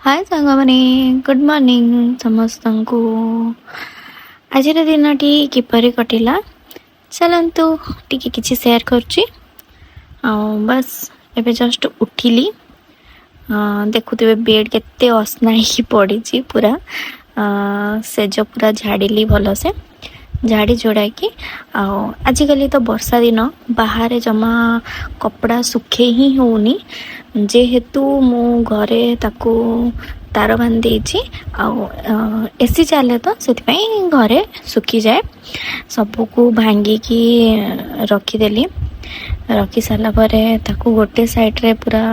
ହାଏ ସାଙ୍ଗମାନେ, good morning ସମସ୍ତଙ୍କୁ। ଆଜିର ଦିନଟି କିପରି କଟିଲା, ଚାଲନ୍ତୁ ଟିକେ କିଛି ସେୟାର କରୁଛି। ଆଉ ବାସ୍, ଏବେ ଜଷ୍ଟ ଉଠିଲି। ଦେଖୁଥିବେ, ବେଡ଼୍ କେତେ ଅସନା ହେଇକି ପଡ଼ିଛି ପୁରା। ସେଜ ପୁରା ଝାଡ଼ିଲି ଭଲସେ, ଝାଡ଼ି ଝୁଡ଼ାକି। ଆଉ ଆଜିକାଲି ତ ବର୍ଷା ଦିନ, ବାହାରେ ଜମା କପଡ଼ା ଶୁଖେଇ ହିଁ ହେଉନି। ଯେହେତୁ ମୁଁ ଘରେ ତାକୁ ତାର ବାନ୍ଧି ଦେଇଛି ଆଉ ଏସି ଚାଲେ, ତ ସେଥିପାଇଁ ଘରେ ଶୁଖିଯାଏ। ସବୁକୁ ଭାଙ୍ଗିକି ରଖିଦେଲି। ରଖି ସାରିଲା ପରେ ତାକୁ ଗୋଟେ ସାଇଡ଼୍ରେ ପୁରା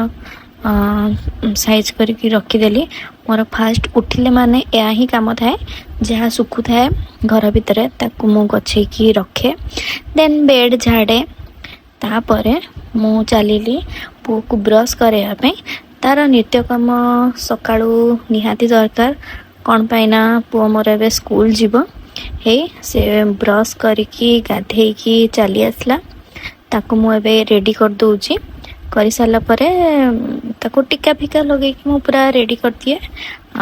ସାଇଜ୍ କରିକି ରଖିଦେଲି। ମୋର ଫାଷ୍ଟ ଉଠିଲେ ମାନେ ଏହା ହିଁ କାମ ଥାଏ। ଯାହା ଶୁଖୁଥାଏ ଘର ଭିତରେ, ତାକୁ ମୁଁ ଗଛେଇକି ରଖେ, ଦେନ୍ ବେଡ଼୍ ଝାଡ଼େ। ତାପରେ ମୁଁ ଚାଲିଲି ପୁଅକୁ ବ୍ରସ୍ କରାଇବା ପାଇଁ। ତାର ନିତ୍ୟକର୍ମ ସକାଳୁ ନିହାତି ଦରକାର। କ'ଣ ପାଇଁ ନା ପୁଅ ମୋର ଏବେ ସ୍କୁଲ ଯିବ। ହେଇ ସେ ବ୍ରସ୍ କରିକି ଗାଧେଇକି ଚାଲି ଆସିଲା। ତାକୁ ମୁଁ ଏବେ ରେଡ଼ି କରିଦେଉଛି। କରିସାରିଲା ପରେ ତାକୁ ଟୀକା ଫିକା ଲଗେଇକି ମୁଁ ପୁରା ରେଡ଼ି କରିଦିଏ।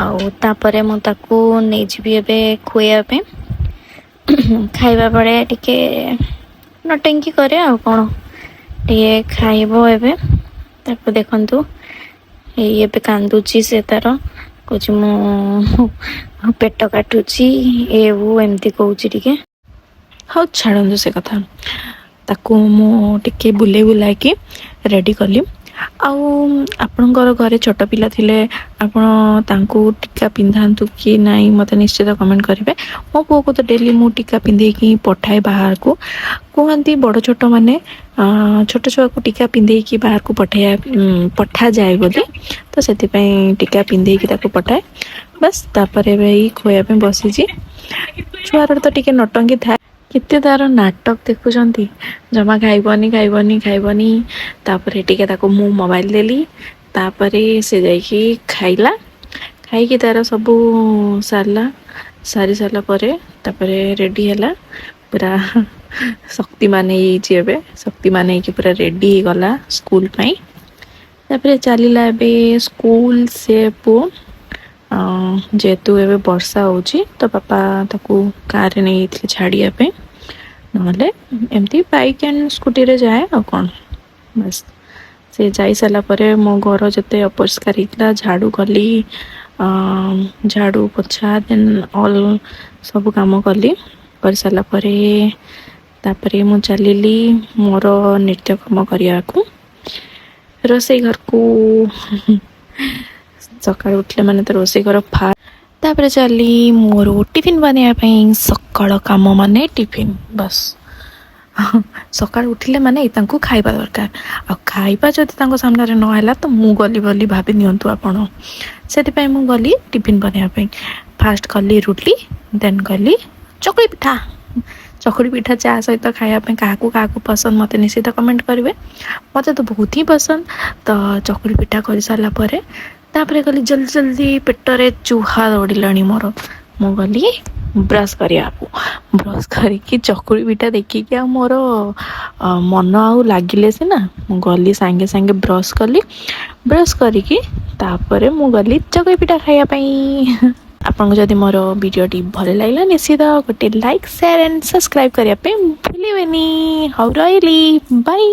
ଆଉ ତାପରେ ମୁଁ ତାକୁ ନେଇଯିବି ଏବେ ଖୁଆଇବା ପାଇଁ। ଖାଇବା ବେଳେ ଟିକେ ନଟଙ୍କି କରେ, ଆଉ କ'ଣ, ଟିକେ ଖାଇବ ଏବେ। ତାକୁ ଦେଖନ୍ତୁ, ଏଇ ଏବେ କାନ୍ଦୁଛି। ସେ ତାର କହୁଛି, ମୁଁ ପେଟ କାଟୁଛି, ଏ ଉ ଏମିତି କହୁଛି ଟିକେ। ହଉ, ଛାଡ଼ନ୍ତୁ ସେ କଥା। ତାକୁ ମୁଁ ଟିକେ ବୁଲେଇ ବୁଲାଇକି ରେଡ଼ି କଲି। ଆଉ ଆପଣଙ୍କର ଘରେ ଛୋଟ ପିଲା ଥିଲେ ଆପଣ ତାଙ୍କୁ ଟୀକା ପିନ୍ଧାନ୍ତୁ କି ନାହିଁ, ମୋତେ ନିଶ୍ଚିତ କମେଣ୍ଟ କରିବେ। ମୋ ପୁଅକୁ ତ ଡେଲି ମୁଁ ଟୀକା ପିନ୍ଧେଇକି ହିଁ ପଠାଏ ବାହାରକୁ। କୁହନ୍ତି ବଡ଼ ଛୋଟ ମାନେ, ଛୋଟ ଛୁଆକୁ ଟୀକା ପିନ୍ଧେଇକି ବାହାରକୁ ପଠେଇବା ପଠାଯାଏ ବୋଲି, ତ ସେଥିପାଇଁ ଟୀକା ପିନ୍ଧେଇକି ତାକୁ ପଠାଏ। ବାସ୍, ତାପରେ ଏବେ ଏଇ ଖୁଆଇବା ପାଇଁ ବସିଛି। ଛୁଆର ତ ଟିକେ ନଟଙ୍କି ଥାଏ। କେତେ ତାର ନାଟକ ଦେଖୁଛନ୍ତି, ଜମା ଖାଇବନି, ଖାଇବନି, ଖାଇବନି। ତାପରେ ଟିକେ ତାକୁ ମୁଁ ମୋବାଇଲ ଦେଲି, ତାପରେ ସେ ଯାଇକି ଖାଇଲା। ଖାଇକି ତାର ସବୁ ସାରିଲା। ସାରି ସାରିଲା ପରେ ତାପରେ ରେଡ଼ି ହେଲା। ପୁରା ଶକ୍ତିମାନ ହେଇଯାଇଛି ଏବେ। ଶକ୍ତିମାନ ହେଇକି ପୁରା ରେଡ଼ି ହେଇଗଲା ସ୍କୁଲ ପାଇଁ। ତାପରେ ଚାଲିଲା ଏବେ ସ୍କୁଲ ସେ ପୁଅ। ଯେହେତୁ ଏବେ ବର୍ଷା ହେଉଛି, ତ ବାପା ତାକୁ କାରରେ ନେଇଯାଇଥିଲେ ଛାଡ଼ିବା ପାଇଁ। ନହେଲେ ଏମିତି ବାଇକ୍ ଆଣ୍ଡ ସ୍କୁଟିରେ ଯାଏ, ଆଉ କ'ଣ। ବାସ୍, ସେ ଯାଇ ସାରିଲା ପରେ ମୋ ଘର ଯେତେ ଅପରିଷ୍କାର ହେଇଥିଲା ଝାଡ଼ୁ କଲି, ଝାଡ଼ୁ ପୋଛା, ଦେନ୍ ଅଲ୍ ସବୁ କାମ କଲି। କରିସାରିଲା ପରେ ତାପରେ ମୁଁ ଚାଲିଲି ମୋର ନିତ୍ୟକର୍ମ କରିବାକୁ, ରୋଷେଇ ଘରକୁ। ସକାଳୁ ଉଠିଲେ ମାନେ ତ ରୋଷେଇ ଘର ଫାଷ୍ଟ। ତାପରେ ଚାଲି ମୋର ଟିଫିନ୍ ବନେଇବା ପାଇଁ। ସକାଳ କାମ ମାନେ ଟିଫିନ୍। ବାସ୍, ସକାଳୁ ଉଠିଲେ ମାନେ ତାଙ୍କୁ ଖାଇବା ଦରକାର। ଆଉ ଖାଇବା ଯଦି ତାଙ୍କ ସାମ୍ନାରେ ନ ହେଲା, ତ ମୁଁ ଗଲି ବୋଲି ଭାବି ନିଅନ୍ତୁ ଆପଣ। ସେଥିପାଇଁ ମୁଁ ଗଲି ଟିଫିନ୍ ବନେଇବା ପାଇଁ। ଫାଷ୍ଟ କଲି ରୁଟି, ଦେନ୍ କଲି ଚକୁଳି ପିଠା। ଚକୁଳି ପିଠା ଚା ସହିତ ଖାଇବା ପାଇଁ କାହାକୁ କାହାକୁ ପସନ୍ଦ, ମୋତେ ନିଶ୍ଚିତ କମେଣ୍ଟ କରିବେ। ମୋତେ ତ ବହୁତ ହିଁ ପସନ୍ଦ। ତ ଚକୁଳି ପିଠା କରିସାରିଲା ପରେ ତାପରେ ଗଲି ଜଲ୍ଦି ଜଲ୍ଦି, ପେଟରେ ଚୁହା ଦୌଡ଼ିଲାଣି ମୋର, ମୁଁ ଗଲି ବ୍ରସ୍ କରିବାକୁ। ବ୍ରସ୍ କରିକି ଚକୁଳି ପିଠା ଦେଖିକି ଆଉ ମୋର ମନ ଆଉ ଲାଗିଲେ ସିନା। ମୁଁ ଗଲି ସାଙ୍ଗେ ସାଙ୍ଗେ ବ୍ରସ୍ କଲି। ବ୍ରସ୍ କରିକି ତାପରେ ମୁଁ ଗଲି ଚକୁଳି ପିଠା ଖାଇବା ପାଇଁ। ଆପଣଙ୍କୁ ଯଦି ମୋର ଭିଡ଼ିଓଟି ଭଲ ଲାଗିଲା, ନିଶ୍ଚିତ ଗୋଟେ ଲାଇକ୍, ସେୟାର ଆଣ୍ଡ ସବସ୍କ୍ରାଇବ୍ କରିବା ପାଇଁ ଭୁଲିବେନି। ହଉ, ରହିଲି, ବାଇ।